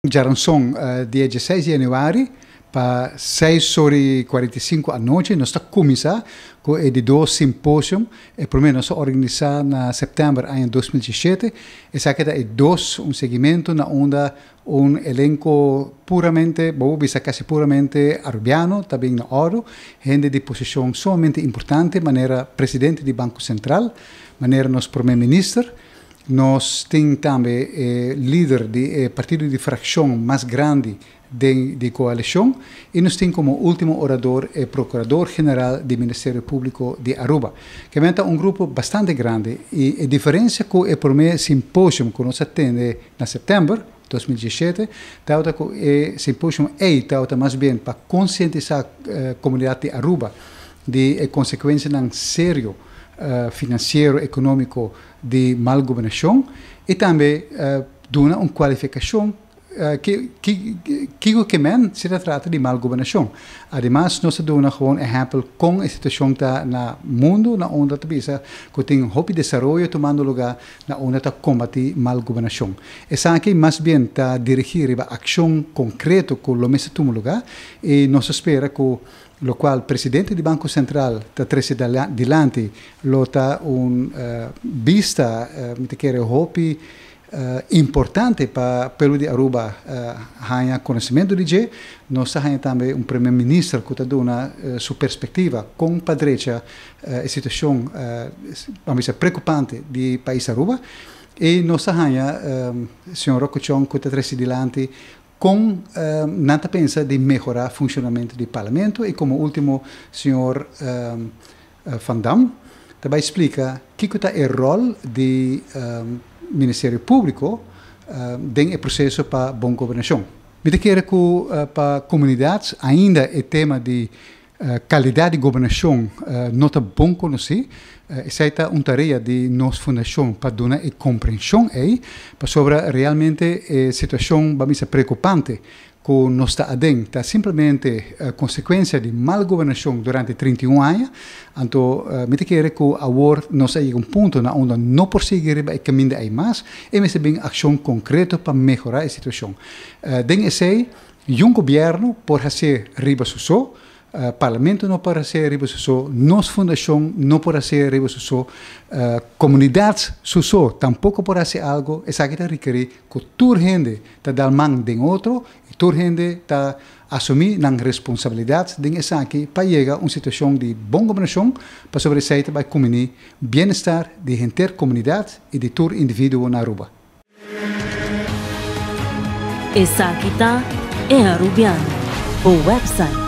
Djaranson dia dieseis di yanüari pa seis ora i kuarenta i sinku anochi nos ta kuminsá ku e di dos simposium. E promé nos a organisá na sèptèmber aña 2017. Esaki ta e dos, un seguimentu na unda un elenko puramente, bo por bisa kasi puramente arubiano ta bin na òrdu, hende di posishon sumamente importante manera presidente di Banko Sentral, manera nos promé minister. Nos tin tambe e lider di e partido di fraccion mas grandi den di coalicion y nos tin como ultimo orador e Procurador General di Ministerio Publico di Aruba. Kemey ta un grupo bastante grandi y e diferencia cu e prome simposium cu nos a tende na september 2017 tawata cu e simposium ey tawata mas bien pa concientisa comunidad di Aruba di e consecuencianan serio financiero, economico di mal gobernashon i tambe duna un kualifikashon kiko ke men si ta trata di mal gobernashon. Ademas nos ta duna gewoon ehèmpel kon e situashon ta na mundu na unda ta bisa ku tin hopi desaroyo tumando lugá na unda ta kombatí mal gobernashon. Esaki mas bien ta dirigí riba akshon konkreto ku lo mester tuma lugá i nos ta spera ku Locual presidente di Banco Central ta trece dilanti lo ta un bista, mi ta kere, hopi importante pa pueblo di Aruba haña conocimento di dje. Nos ta haña tambe un primer minister cu ta duna su perspectiva con pa drecha e situacion, ban bisa, preocupante di pais Aruba. Y nos ta haña señor Rocco Tjon cu ta trece dilanti Kon nan ta pensa di mehorá funshonamentu di Parlamento i komo último señor Van Dam ta bai splika kiko ta e ròl di Ministerio Públiko den e proseso pa bon gobernashon. Mi ta kere ku pa komunidat ainda e tema di Kalidat di gobernashon no ta bon konosí. Esei ta un tarea di nos fundashon pa duna e komprenshon ei, pasobra realmente e situashon ba misa preokupante ku nos ta aden ta simplemente konsekuensia di mal gobernashon durante 31 aña. Anto mi ta kere ku awor nos a yega un punto na unda no por sigui riba e kaminda ei mas i mester bin akshon konkreto pa mehorá e situashon. Den esei Yun gobierno por hacié riba su so, Parlamento no por hacié riba su so, nos fundacion no por hacié riba su so, comunidad su so tampoco por haci algo, esaki ta requeri cu tur hende ta dal man den otro y tur hende ta asumi nan responsabilidad den esaki pa yega un situacion di bon gobernacion, pasobra esey ta bay cumini bienestar di henter comunidad y di tur individuo na Aruba. Esaki ta E Arubiano, bo website.